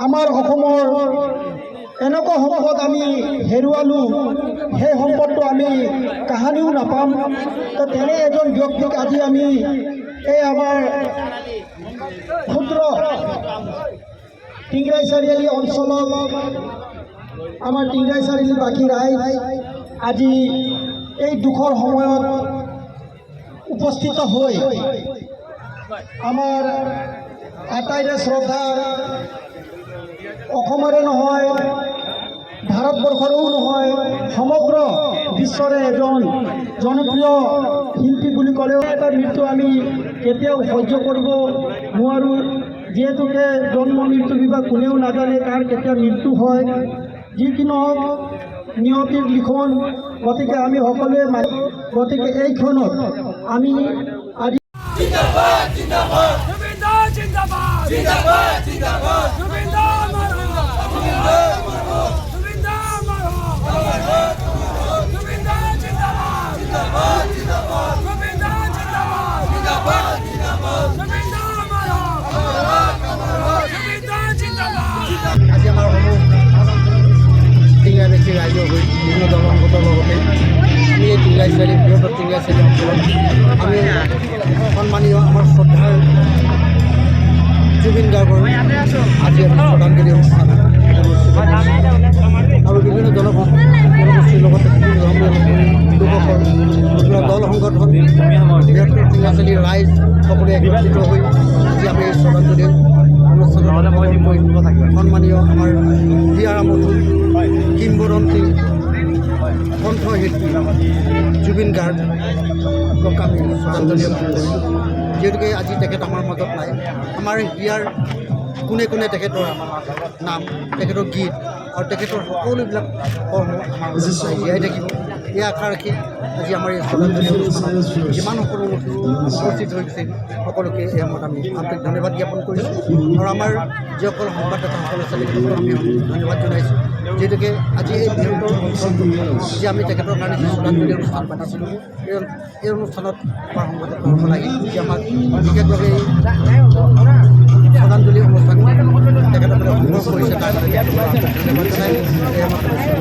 আমাৰ অসমৰ এনেকুৱা সম্পদ আমি হেৰুৱালোঁ, সেই সম্পদটো আমি কাহানিও নাপাম। তো তেনে এজন ব্যক্তিক আজি আমি এই আমাৰ ক্ষুদ্ৰ টিংৰাই চাৰিআলি অঞ্চলত, আমাৰ টিংৰাই চাৰিআলিবাসী ৰাইজ আজি এই দুখৰ সময়ত উপস্থিত হৈ আমাৰ আটাইৰে শ্ৰদ্ধাৰ, অসমৰে নহয়, ভাৰতবৰ্ষৰো নহয়, সমগ্ৰ বিশ্বৰে এজন জনপ্ৰিয় শিল্পী বুলি ক'লেও এটা মৃত্যু আমি কেতিয়াও সহ্য কৰিব নোৱাৰোঁ। যিহেতুকে জন্ম মৃত্যু বিভাগ কোনেও নাজানে কাৰ কেতিয়া মৃত্যু হয়। যি কি নহওক, নিয়তিৰ লিখন। গতিকে আমি সকলোৱে গতিকে এই ক্ষণত আমি আজি জুবিনদা জিন্দাবাদ, জিন্দাবাদ, জিন্দাবাদ। জুবিনদা অমর হোক, জুবিনদা অমর হোক, জুবিনদা জিন্দাবাদ, জিন্দাবাদ, জিন্দাবাদ। জুবিনদা জিন্দাবাদ, জিন্দাবাদ, জিন্দাবাদ। জুবিনদা অমর হোক, জুবিনদা জিন্দাবাদ। আজি আমাৰ সমূহ টিংৰাইবাসী ৰাইজৰ হৈ, বিভিন্ন দল সংগঠনৰ লগতে আমি এই টিংৰাই চাৰিআলি, বৃহত্তৰ টিংৰাই চাৰিআলি অঞ্চলত আমি সন্মানীয় আমাৰ শ্ৰদ্ধাৰ জুবিন গাৰ্গৰ আজি আমি শ্ৰদ্ধাঞ্জলি অনুষ্ঠান অনুষ্ঠিত কৰিছোঁ। আৰু বিভিন্ন জনগোষ্ঠীৰ লগতে বিভিন্ন ধৰ্মীয় লোকসকল, বিভিন্ন দল সংগঠন, বৃহত্তৰ টিংৰাচালিৰ ৰাইজ সকলোৱে একত্ৰিত হৈ আজি আমি এই শ্ৰদ্ধাঞ্জলি অনুষ্ঠানত অংশগ্ৰহণ কৰি সন্মানীয় আমাৰ হিয়াৰ আমঠু, কিংবদন্তী কণ্ঠশিল্পী জুবিন গাৰ্গক আমি শ্ৰদ্ধাঞ্জলি অৰ্পণ কৰিলোঁ। যিহেতুকে আজি তেখেত আমাৰ মাজত নাই, আমাৰ হিয়াৰ কোণে কোণে তেখেতৰ নাম, তেখেতৰ গীত আৰু তেখেতৰ সকলোবিলাক কৰ্ম আমাৰ মাজত সদায় জীয়াই থাকিব, এই আশা ৰাখি আজি আমাৰ এই শ্ৰদ্ধাঞ্জলি অনুষ্ঠানত যিমান সকলো উপস্থিত হৈছে, সকলোকে এই সময়ত আমি আন্তৰিক ধন্যবাদ জ্ঞাপন কৰিছোঁ। আৰু আমাৰ যিসকল সংবাদদাতাসকল আছে, তেখেতসকলক আমি ধন্যবাদ জনাইছোঁ। যিহেতুকে আজি এই বৃহত্তৰ অঞ্চলটোত যে আমি তেখেতৰ কাৰণে যি শ্ৰদ্ধাঞ্জলি অনুষ্ঠান পাতিছিলোঁ, এই অনুষ্ঠানত আমাৰ সংবাদদাতাসকল আহি যে আমাক বিশেষভাৱে এই শ্ৰদ্ধাঞ্জলি অনুষ্ঠান তেখেতসকলে সংগ্ৰহ কৰিছে, তাৰ কাৰণে তেখেতসকলক আন্তৰিক ধন্যবাদ জনাই এই আমাক ধন্যবাদ।